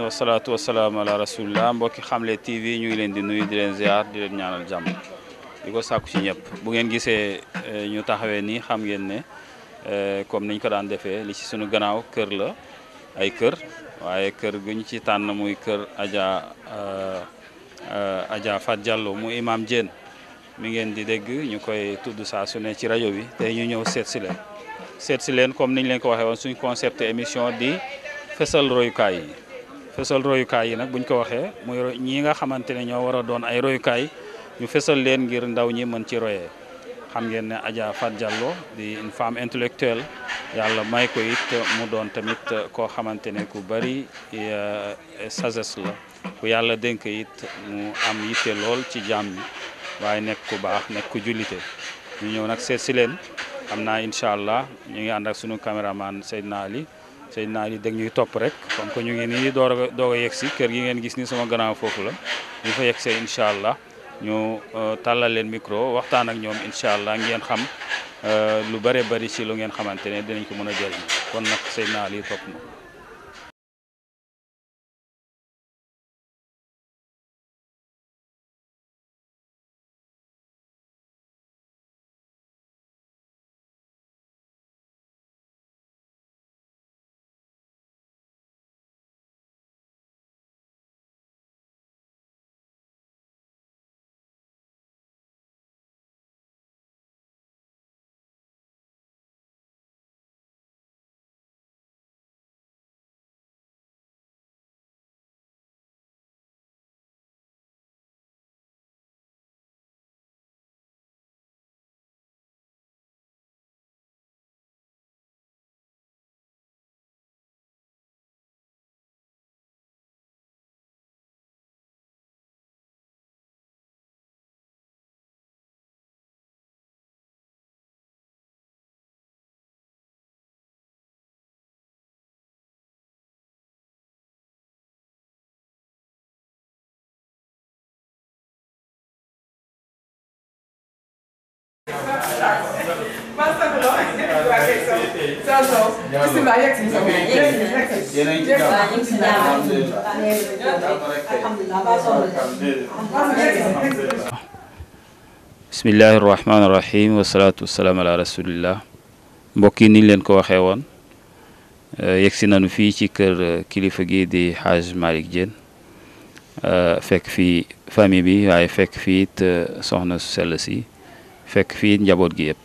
wasalaatu wasalaam ala rasulillah mbokki Xamle TV ñu ngi leen di nuyu di leen ziar di leen ñaanal jàmm di ko sàkku ci ñëpp bu ngeen gisee ñu taxawee nii xam ngeen ne comme niñ ko daan defee li ci sunu gannaaw kër la ay kër waaye kër gu ñu ci tànn muy kër Adja Fat Diallo mu imam Diène mi ngeen di dégg ñu koy tudd saa su ne ci rajo bi tey ñu ñëw seet si leen comme niñ leen ko waxee woon suñ concept émission di fësal royukaay yi fësal royukaay yi nag buñ ko waxee muy ñi nga xamante ne ñoo war a doon ay royukaay ñu fësal leen ngir ndaw ñi mën ci royee xam ngeen ne Adja Fat Diallo di une femme intellectuelle yàlla may ko it mu doon tamit koo xamante ne ku bari sagesse la ku yàlla dénk it mu am yitte lool ci jaam ñi waaye nekk ku baax nekk ku jullite ñu ñëw nag seet si leen xam naa incha allah ñu ngi ànd ak sunu caméraman Seydina Ali dégg ñuy topp rek comme que ñu ngi nii doog a yegg si kër gi ngeen gis ni sama gannaaw foofu la ñu fa yegg see incha allah ñu tàllal leen micro waxtaan ak ñoom incha allah ngeen xam lu bare bari ci lu ngeen xamante ne dinañ ko mën a jëriñ kon nag Seydina Ali topp ma. bismillahi rahmaani rahim wasalaatu wasalaam ala rasulillah mbokk yi niñ leen ko waxee woon yegsi nañu fii ci kër kilifa gi di Haj Malick Diène fekk fii famille bi waaye fekk fii it soxna su sell si fekk fii njaboot gi yëpp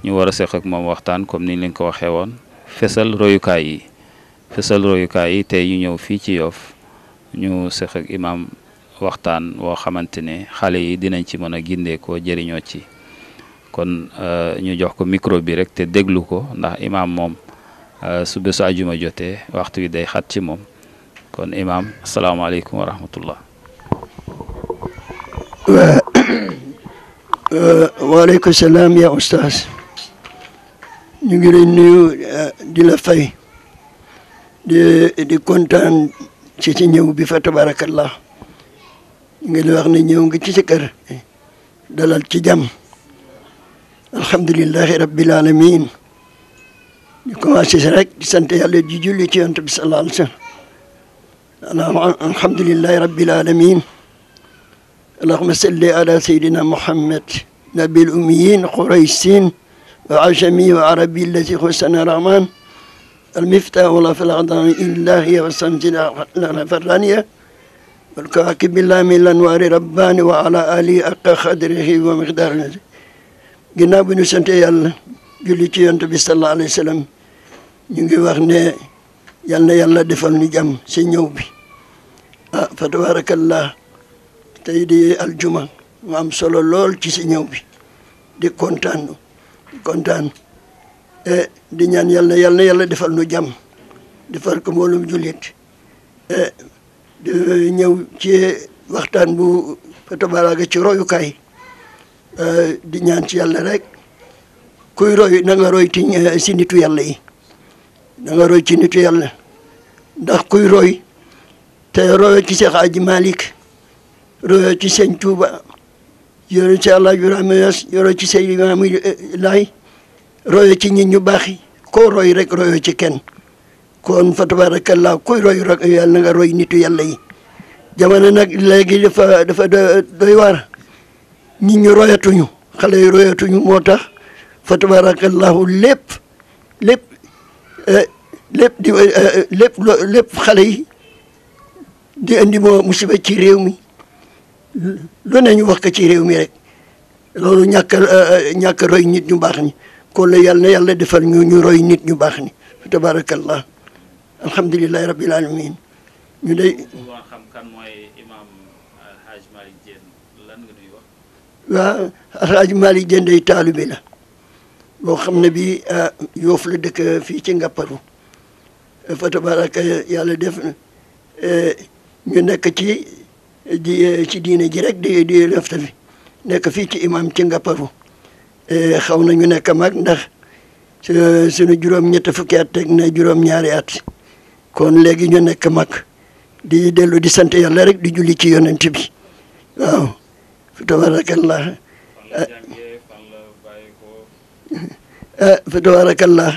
ñu war a seq ak moom waxtaan comme niñ leen ko waxee woon fësal royukaay yi tey ñu ñëw fii ci Yoff ñu seq ak imam waxtaan woo xamante ne xale yi dinañ ci mën a gindee ko jëriñoo ci kon ñu jox ko micro bi rek te déglu ko ndax imam moom su bésu ajuma jotee waxtu wi day xat ci moom kon imam asalaamaaleykum wa rahmatullah. waaleykum salaam ya ustaas ñu ngi lay nuyu di la fay di kontaan ci ñëw bi fa tabarakallah ñu ngi lay wax ne ñëw nga ci sa kër dalal ci jàmm alhamdulillahi rabbil alamin ñu commencé rek di sant yàlla di julli ci yonent bi sallallahu alayhi wa sallam alhamdulillahi rabbil alamin اللهم صل على سيدنا محمد نبي الأميين قريشين وعجمي وعربي الذي خصنا الرحمن المفتاح ولا في الأعضاء إلا هي والسمجل لنا فرانية والكواكب الله من الأنوار رباني وعلى آله أقى خدره ومقدار نزل ginnaaw bi ñu sant yàlla julli ci yonent bi sallallahu alayhi wa sallam ñu ngi wax ne yal na yàlla defal ñu jàmm si ñëw bi fa tabarakallah tey di aljuma mu am solo lool ci si ñëw bi di kontaan di ñaan yàlla defal nu jàmm defal ko mboolum jullit di ñëw ci waxtaan bu fa tabaraga ci royukaay di ñaan ci yàlla rek kuy roy na nga roy si nitu yàlla yi na nga roy ci nitu yàlla ndax kuy roy te royo ci Seex Aji Malik royo ci Sëñ Tuuba yoro ci Alaaji Ibrahima Ñas yoro ci Seydi Maamu Laay royo ci nit ñu baax yi koo roy rek royo ci kenn kon fa tabarakallah kuy roy yàlla na nga roy nitu yàlla yi jamono nag léegi dafa doy waar nit ñi royatuñu xale yi royatuñu moo tax fa tabarakallahu lépp xale yi di andi musiba ci réew mi lu ne ñu wax ko ci réew mi rek loolu ñàkk roy nit ñu baax ñi kon la yàlla na yàlla defal ñu roy nit ñu baax ñi fa tabarakallah alhamdulillahi rabbil alamin ñu day xam kan mooy imam Alhaj Malick Diène lan nga nuy wax waaw Alhaj Malick Diène day taalibe la boo xam ne bi Yoof la dëkk fii ci Ngapparu fa tabaraka yàlla def ñu nekk ci diine ji rek di lefta fi nekk fii ci imam ci Ngapparu xaw na ñu nekk mag ndax suñu juróom-ñett fukki at teg na juróom-ñaari at kon léegi ñu nekk mag di dellu di sant yàlla rek di julli ci yonent bi waaw fa tabarakallah fa tabarakallah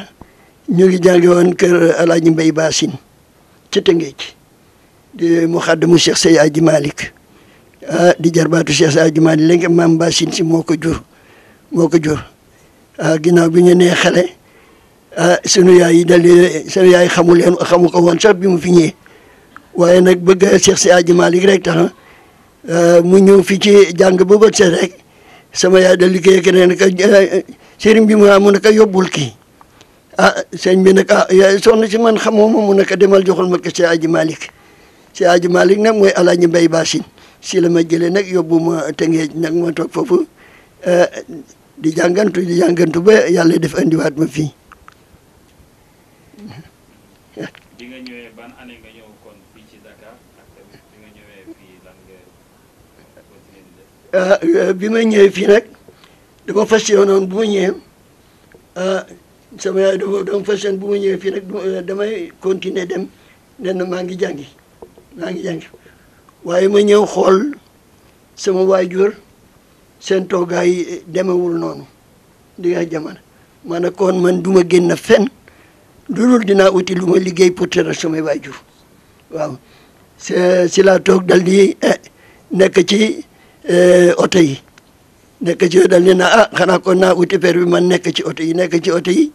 ñu ngi jànge woon kër Alaaji Mbay Baasin ci Tëngéej di muxaddamu Cheikh Sey Aji Malick di jarbaatu Cheikh Sey Aji Malick léegi maam Baasin si moo ko jur ginnaaw bi ñu nee xale sunu yaay yi sunu yaay xamu ko woon sax bi mu fi ñëwee waaye nag bëgg Cheikh Sey Aji Malick rek tax mu ñëw fi ci jàng ba bët set rek sama yaay da liggéey ak ne ka sëriñ bi mu ne ko yóbbul kii sëñ bi nag yaay soxna si man xamoo ma mu ne ko demal joxul ma ko Sey Aji Malick Sey Aji Malick nag mooy Alaaji Mbay Baasin si la ma jëlee nag yóbbu ma Tëngéej nag ma toog foofu di jàngantu ba yàlla def andiwaat ma fii. bi nga ñëwee ban année nga ñëw kon fii ci Dakar ak tamit bi nga ñëwee fii lan nga continuer di def. bi ma ñëwee fii nag dama fas yéenoon bu ma ñëwee sama yaay dama fas yéene bu ma ñëwee fii nag damay continuer dem nee na maa ngi jàngi waaye ma ñëw xool sama waajur seen toogaay demewul noonu di nga jamono ma ne kon man duma génn fenn loolu dinaa uti lu ma liggéey pour teral samay waajur waaw si laa toog dal di nekk ci oto yi dal di na xanaa kon naa uti permis man nekk ci oto yi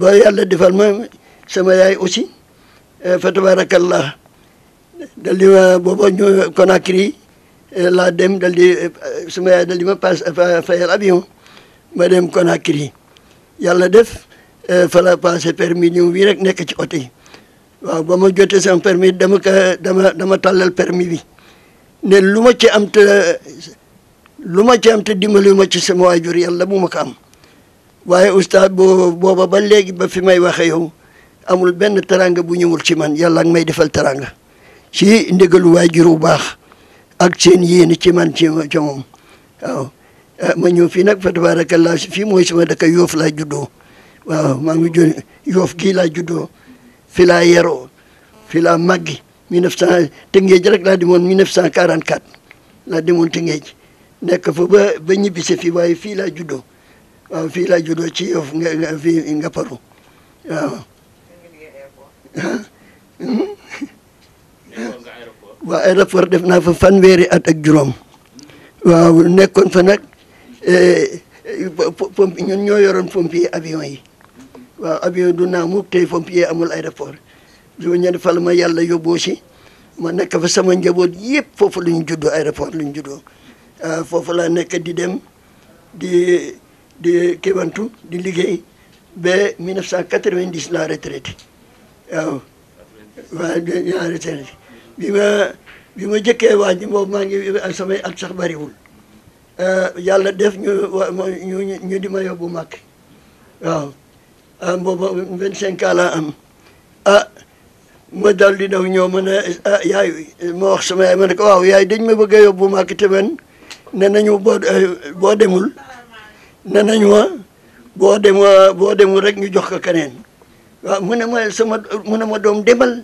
ba yàlla defal ma sama yaay aussi fa tabarakallah dal di ma booba ñu Conakry laa dem dal di sama yaay dal di ma fayal avion ma dem Conakry yàlla def fa la passé permis ñëw bii rek nekk ci oto yi waaw ba ma jotee sama permis dama tàllal permis bi ne lu ma ci am te dimbali ma ci sama waajur yàlla bu ma ko am waaye oustaz booba ba léegi ba fi may waxe yow amul benn teranga bu ñëwul ci man yàlla ak may defal teranga ci ndigalu waajur bu baax ak seen yéene ci man ci moom waaw ma ñëw fii nag fa tabarakallah fii mooy sama dëkk Yoof laa juddoo waaw maa ngi jël Yoof gii laa juddoo fi laa yeroo fi laa màggi 1900 Tëngéej rek laa demoon 1944 laa demoon Tëngéej nekk fa ba ñibbisi fii waaye fii laa juddoo waaw fii laa juddoo ci Yoof fii Ngapparu waaw waa aéroport def naa fa fanweeri at ak juróom waaw nekkoon fa nag pompe ñun ñoo yoroon pompier avion yi waaw avion du naa mukk tey pompier amul aéroport bi ma ñëwee fa la ma yàlla yóbboo si ma nekk fa sama njaboot yëpp foofu la ñu juddoo aéroport la ñu juddoo foofu laa nekk di dem di kéwantu di liggéey ba 1990 laa retraité waaw laa retraité bi ma jëkkee waa ji boobu maa ngi samay at sax bariwul yàlla def ñu di ma yóbbu màkk waaw boobu 25 ans laa am ma dal di daw ñëw ma ne yaay ma wax sama yaay ma ne ko waaw yaay dañ ma bëgg a yóbbu màkk te man ne nañu boo demul ne nañu boo demul rek ñu jox ko keneen waaw mu ne ma doom demal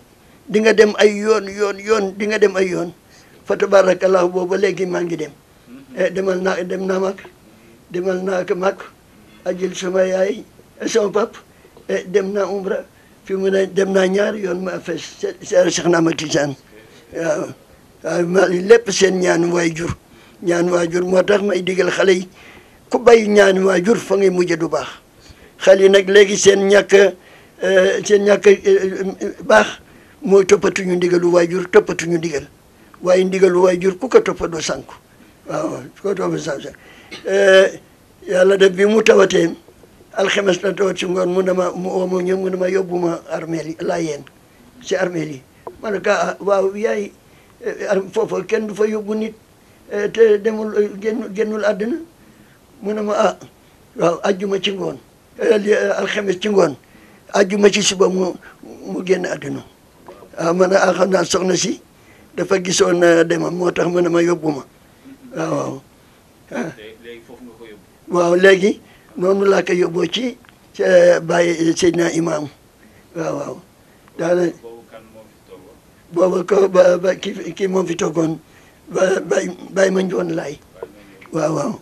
di nga dem ay yoon di nga dem ay yoon fa tabarakallah booba léegi maa ngi dem dem naa ko mag ajil sama yaay sama pap dem naa umra fi mu ne dem naa ñaari yoon ma fes seer Cheikh Ahmad Tidiane waaw waaw ma lépp seen ñaan waajur moo tax may digal xale yi ku bay ñaan waajur fa ngay mujje du baax xale yi nag léegi seen ñàkk baax mooy toppatuñu ndigalu waajur toppatuñu ndigal waaye ndigalu waajur ku ko toppa doo sànku waaw ku ko toppa sànku yàlla def bi mu tawatee alxames la tawat ci ngoon mu woo ñëw mu dama yóbbu ma armeel yi laa yéen si armeel yi ma ne ko waaw yaay foofa kenn du fa yóbbu nit te demul génnul àddina mu ne ma waaw ajjuma ci ngoon alxames ci ngoon ajjuma ci suba mu génn àddina waaw man xam naa soxna si dafa gisoon demam moo tax mu ne ma yóbbu ma waaw waaw léegi noonu laa ko yóbboo ci Baye Seydina Imam waaw daana booba ko ba kii moom fi toogoon Baye ma njoon laay waaw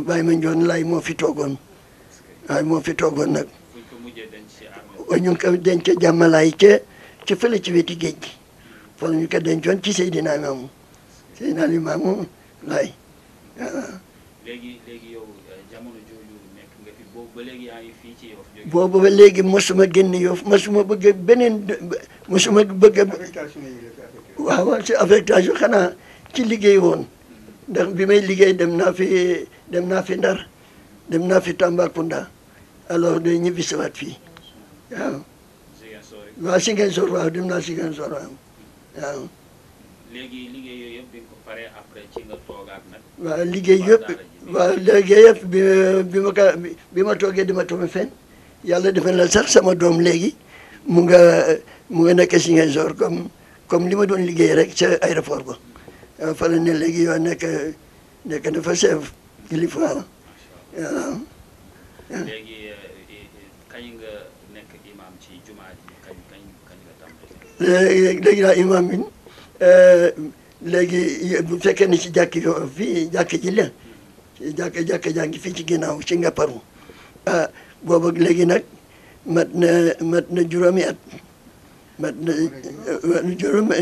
Baye ma njoon laay moo fi toogoon waaw moo fi toogoon nag ñu ngi ko denc jàmmalaay ca fële ci weti géej gi fa ñu ko dencoon ci Seydina Imam laay léegi yow jamono jooju nekk nga fi boobu ba léegi yaa ngi fii ci Yoff. boobu ba léegi mosuma génn Yoff mosuma bëgg waaw ci affectation xanaa ci liggéey woon ndax bi may liggéey dem naa fi Ndar dem naa fi Tambacounda alors de ñibbi siwaat fii waaw Ziguinchor waaw dem naa Ziguinchor waaw léegi liggéey yooyu yëpp bi nga ko paree après ci nga toogaat nag. waaw liggéey yëpp bi ma toogee dama toog fenn yàlla defal na sax sama doom léegi mu nga nekk Ziguinchor comme li ma doon liggéey rek ca aéroport ba fa la ne léegi yoo nekk na fa chef kilifa waaw. léegi kañ nga nekk imam ci jumaa ji kañ nga tàmbali. léegi daal imam bi léegi bu fekkee ne ci jàkk yo fii jàkk ji la ci jàkk jaa ngi fii ci ginnaaw ci Ngaparou boobu léegi nag mat na juróomi at mat na juróomi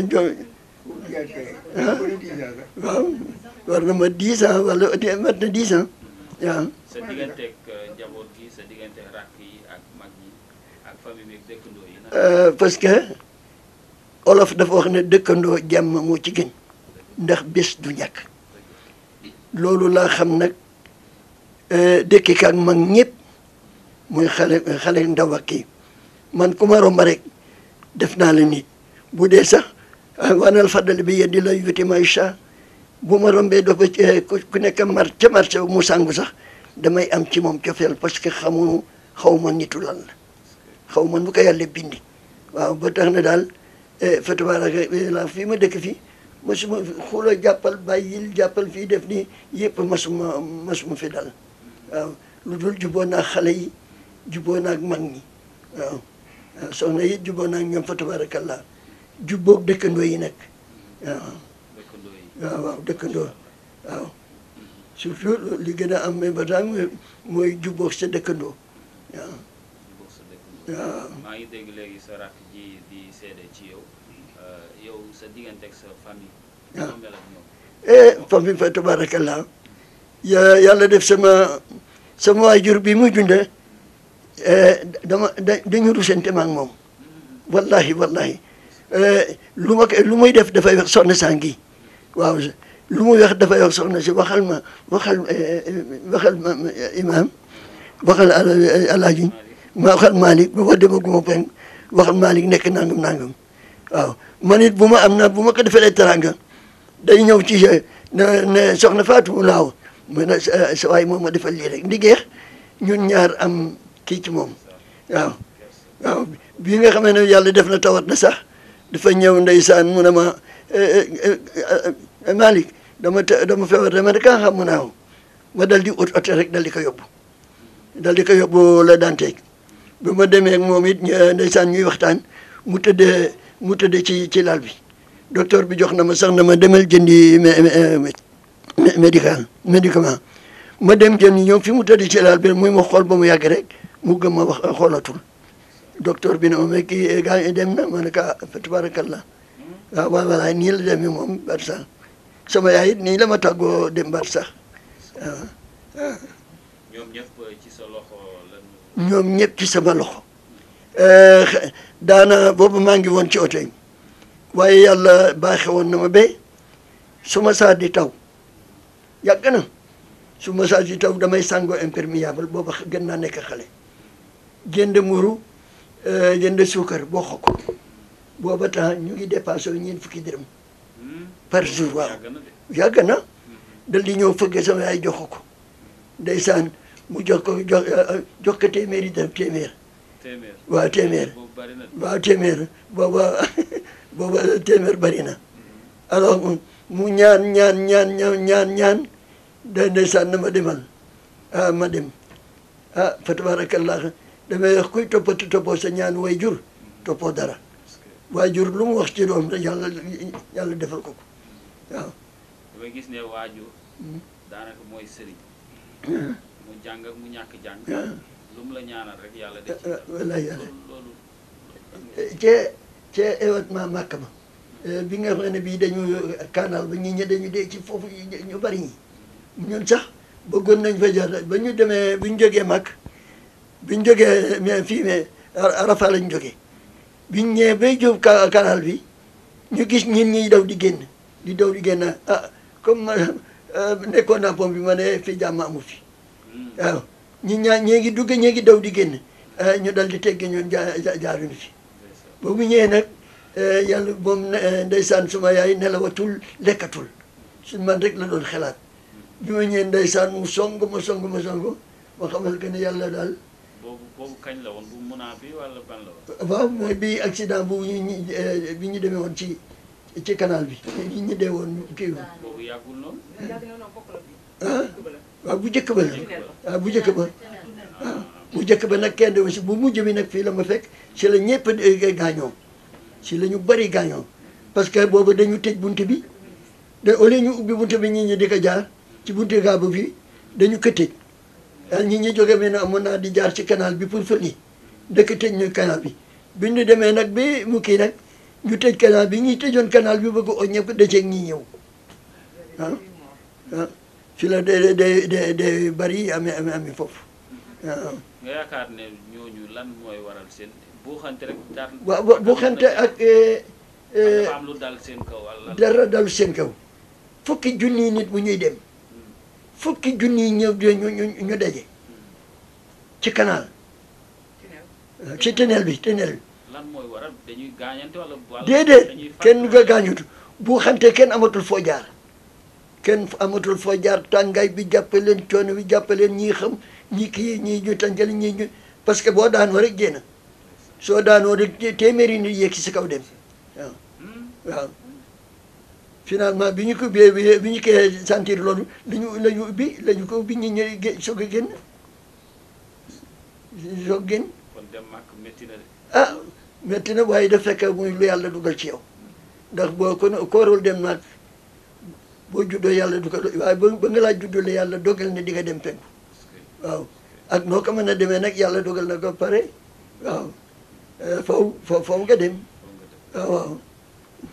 waaw war na ma 10 ans wala mat na 10 ans waaw. sa digganteeg njaboot gi sa digganteeg rakk yi ak mag yi ak famille bi ak dëkkandoo yi. parce que olof dafa wax ne dëkkandoo jàmm moo ci gën ndax bés du ñàkk loolu laa xam nag dëkki ak mag ñëpp muy xale ndaw ak kii man ku ma romb rek def naa la nit bu dee sax wanal faddal bi yeddi la yuti maïcha bu ma rombee dafa ku nekk ca marché mu sangu sax damay am ci moom cofeel parce que xaw ma nitu lan la xaw ma nu ko yàlla bindi waaw ba tax na daal fa tabaaraka la fii ma dëkk fii masuma xula jàppal bàyyil jàppal fii def nii yëpp masuma fi dal waaw lu dul juboo naag xale yi juboo naag mag ñi waaw soxna yi juboo naag ñoom fa tabaarakallah jubboog dëkkandoo yi nag waaw dëkkandoo waaw surtout li gën a am ba tax mooy jubboog sa dëkkandoo waaw waaw. maa ngi dégg léegi sa rakk ji di seede ci yow sa diggante ak sa famille. waaw mel ak ñoom. famille fa tabaarakallah yàlla def sama waajur bi muy dundee dañu rusante ma ak moom wallahi lu muy def dafay wax soxna Sangi waaw lu muy wax dafay wax soxna si waxal ma imaam waxal alaaji ma waxal Malick ba wax demaguma pen waxal Malick nekk nangam waaw man it bu ma ko defee teranga day ñëw ci ne soxna Fatou laaw mu ne sa waay moom ma defal lii rek ndigeex ñun ñaar am kii ci moom waaw bii nga xamee ne yàlla def na tawat na sax dafa ñëw ndeysaan mu ne ma Malick dama feebar dama ne kaa xam mu naaw ma dal di ut oto rek dal di ko yóbbu la danteeg bi ma demee ak moom it ndeysaan ñuy waxtaan mu tëddee ci lal bi docteur bi jox na ma sax na ma demal jëndi médicament ma dem jëndi ñëw fi mu tëdd ci lal bi muy ma xool ba mu yàgg rek mu gëm ma wax xoolatul docteur bi ne ma kii gaa dem na ma ne ko fa tabarakallah waaw voilà nii la demee moom barsax sama yaay it nii la ma tàggoo dem barsax waaw ñoom ñëpp ci sa loxo lañu. ñoom ñëpp ci sama loxo daana boobu maa ngi woon ci oto yi waaye yàlla baaxe woon na ma ba su ma saa di taw yàgg na su ma saa di taw damay sàngoo imperméable booba gën naa nekk xale jënd mburu jënd suukar boo xokk booba temps ñu ngi dépassé ñeent fukki dërëm par jour waaw yàgg na dal di ñëw fëgg sama yaay jox ko ndeysaan mu jox ko téeméeri dërëm téeméer waaw téeméer waaw téeméer booba téeméer bari na alors mu ñaan da ndeysaan na ma demal ma dem fa tabarakallah damay wax kuy toppoo sa ñaan way jur toppoo dara way jur lu mu wax ci doom rek yàlla defal ko waaw damay gis ne waajur daanaka mooy sëriñ mu jàng ak mu ñàkk jàng lu mu la ñaanal rek yàlla def ci wallahi yàlla loolu ci événement màkk ma bi nga xam ne bii dañu canal ba ñi dañu dee ci foofu ñu bari ñi ñun sax bëggoon nañ fa jaar ba ñu demee bi ñu jógee màkk bi ñu jógee mais fii mais Arafa lañ jógee biñ ñëwee bay jóob canal bi ñu gis ñin ñi daw di génn comme nekkoon naa pom bi ma ne fi jàmm amu fi waaw ñee ngi dugg ñee ngi daw di génn ñu dal di teggi ñun jaaruñu fi boobu ñëwee nag yàlla moom ndeysaan suma yaay nelawatul lekkatul su man rek la doon xalaat bi ma ñëwee ndeysaan mu song ma xamal que ne yàlla daal boobu kañ la woon bu munaa bi wala ban la woon waaw mooy bi accident bu bi ñu demee woon ci canal bi ñu dee woon kii boobu yàggul noonu waaw bu njëkk ba la waaw bu njëkk ba waaw bu njëkk ba nag kenn aussi bu mujj bi nag fii la ma fekk si la ñëpp gaañoo si la ñu bëri gaañoo parce que boobu dañu tëj bunt bi au lieu ñu ubbi bunt bi ñi di ko jaar ci buntu gaa ba fii dañu ko tëj daal ñi jóge mais nag amoon naa di jaar ci canal bi pour fëli dëkk tëj ñu canal bi bi ñu demee nag bi mu kii nag ñu tëj canal bi ñi tëjoon canal bi bëgg o ñëpp dëcceeg ñi ñëw waaw fi la de bari ami foofu waaw nga yaakaar ne ñooñu lan mooy waral seen buuxante rek waaw buuxante ak dafa am lu dal seen kaw wala dara dalu seen kaw fukki junniy nit bu ñuy dem fukki junniy ñëw ñu daje ci canal ci tunnel bi lan mooy waral dañuy gaañante wala déedéet kenn nga gaañutu buuxante kenn amatul foo jaar tàngaay bi jàppe leen coono bi jàppe leen ñii xam ñi kii ñii ñu tànjali ñii ñu parce que boo daanoo rek génn soo daanoo rek téeméeri nit yéeg ci sa kaw dem waaw finalement bi ñu ko ubbee bi ñu koy sentir loolu lañu ko ubbi ñi ñëw soog a génn kon dem màkk métti na de métti na waaye daf fekk muy lu yàlla dugal ci yow ndax boo ko warul dem màkk boo juddoo yàlla du ko waaye ba nga laa juddoo la yàlla dogal ne di nga dem penku waaw ak noo ko mën a demee nag yàlla dogal na ko pare waaw foofu nga dem waaw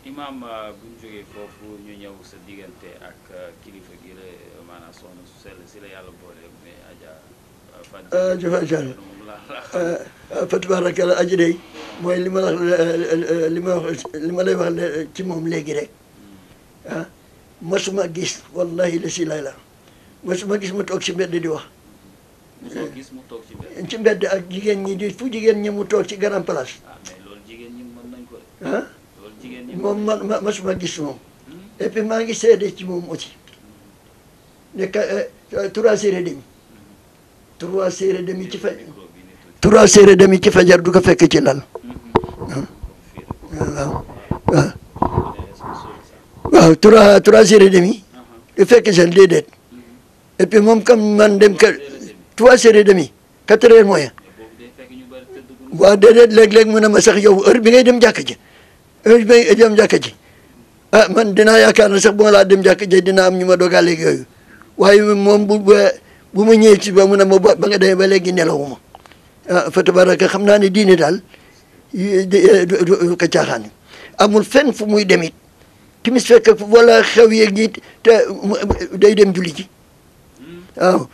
imaam bu ñu jógee foofu ñu ñëw sa diggante ak kilifa gi la maanaam soxna su sell si la yàlla boole mais Adja fa tabaarakalla aji day mooy li ma lay wax ci moom léegi rek masuma gis wallahi la si lay la masuma gis mu toog ci mbedd di wax mosoo gis mu toog ci mbedd ak jigéen ñi di fu jigéen ñi mu toog ci grand place mais loolu jigéen ñi mën nañ ko loolu jigéen ñi moom masuma gis moom et puis maa ngi seede ci moom aussi nekk 3 heures et demi 3 heures et demi ci fa 3 heures et demi ci fajar du ko fekk ci lal waaw 3 heures et demi du fekk seen déedéet et puis moom comme man dem ka 3 heures et demi 4 heures moyen waaw déedéet léeg-léeg mu ne ma sax yow heure bi ngay dem jàkk ji heure bi ngay dem jàkk ji man dinaa yaakaar na sax bu ma laa dem jàkk ji dina am ñu ma dogaaleeg yooyu waaye moom bu ma ñëwee ci ba mu ne ma ba nga demee ba léegi nelawuma fa tabaraka xam naa ne diine daal du ko caaxaan amul fenn fu muy demit timis fekk wala xew yeeg ñi te day dem julli ji waaw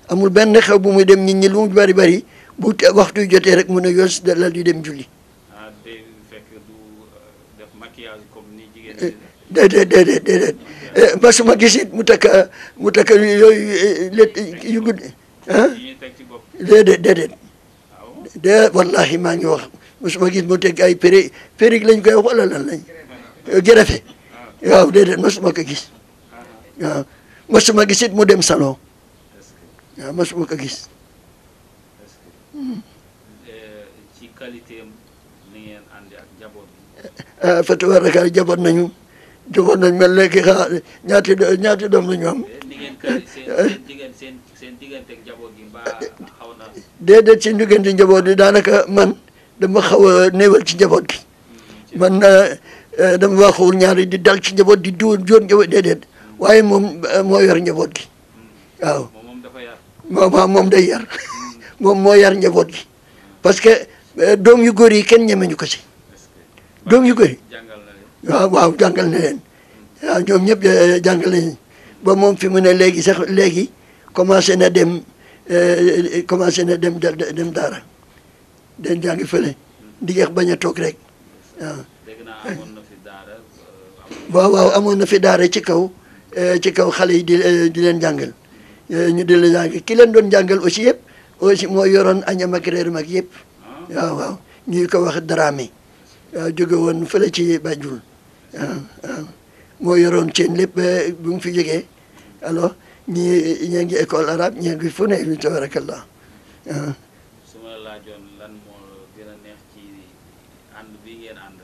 amul benn xew bu muy dem nit ñi lu mu bari bari bu waxtu jotee rek mun a yos dalal di dem julli. day fekk du def maquillage comme ni jigéen déedéet masuma gisit mu takk yooyu let yu gudd déedéet wallahi maa ngi wax masuma gis mu teg ay périg lañ koy wax wala lan lañ gërëfe waaw déedéet masuma ko gis waaw masuma gisit mu dem salon waaw masuma ko gis ci qualité am ni ngeen ànd ak njaboot bi fa tabaraka jaboot nañu mel léegi ñaati doom la ñu am ni ngeen seen diggante ak njaboot gi mbaa xaw na déedéet ci diggante njaboot bi daanaka man dama xaw a néewal ci njaboot gi man dama waxul ñaari di dal ci njaboot di jóor njaboot déedéet waaye moom moo yor njaboot gi waaw moom day yar moom moo yar njaboot gi parce que doom yu góor yi kenn ñemeñu ko si doom yu góor yi waaw jàngal na leen waaw ñoom ñëpp jàngal nañ ba moom fi mu ne léegi commencé na dem daara den jàngi fële ndigeex bañ a toog rek waaw amoon na fi daara ci kaw xale yi di leen jàngal ñu di leen jàngal ki leen doon jàngal aussi moo yoroon añam ak reer mag yëpp waaw ñuy ko wax Dramé waaw jóge woon fële ci Banjul waaw moo yoroon seen lépp bu mu fi jógee alors ñii ngi école arabe ñii ngi fu ne bi tabarakallah waaw su ma la laajoon lan moo gën a neex ci ànd bi ngeen ànd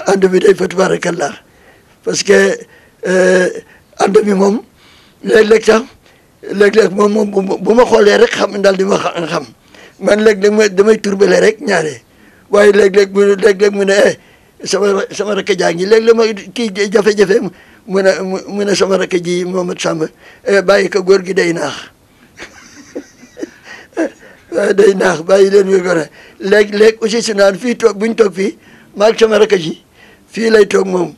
ànd bi day fa tabarakallah parce que ànd bi moom léeg-léeg moom bu ma xoolee rek xam daal di ma xam man léeg-léeg damay turbale rek ñaare waaye léeg-léeg mu ne sama rakk jaa ngi léeg-léeg ma kii jafe-jafe mu ne sama rakk ji Mohamed Samba bàyyi ko góor gi day naax day naax bàyyi leen yu gore léeg-léeg aussi su naan fii toog buñ toog fii maag sama rakk ji fii lay toog moom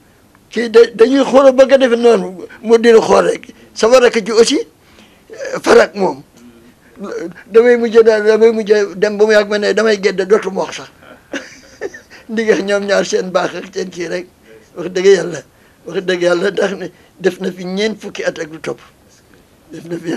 kii dañuy xool ba nga defe noonu mu dina xool rek sama rakk ji aussi farak moom damay mujj dem ba mu yàgg ma ne damay gedde dootuma wax sax ndigeex ñoom ñaar seen baax ak seen kii rek wax dëgg yàlla ndax def na fi ñeent fukki at ak lu topp def na fi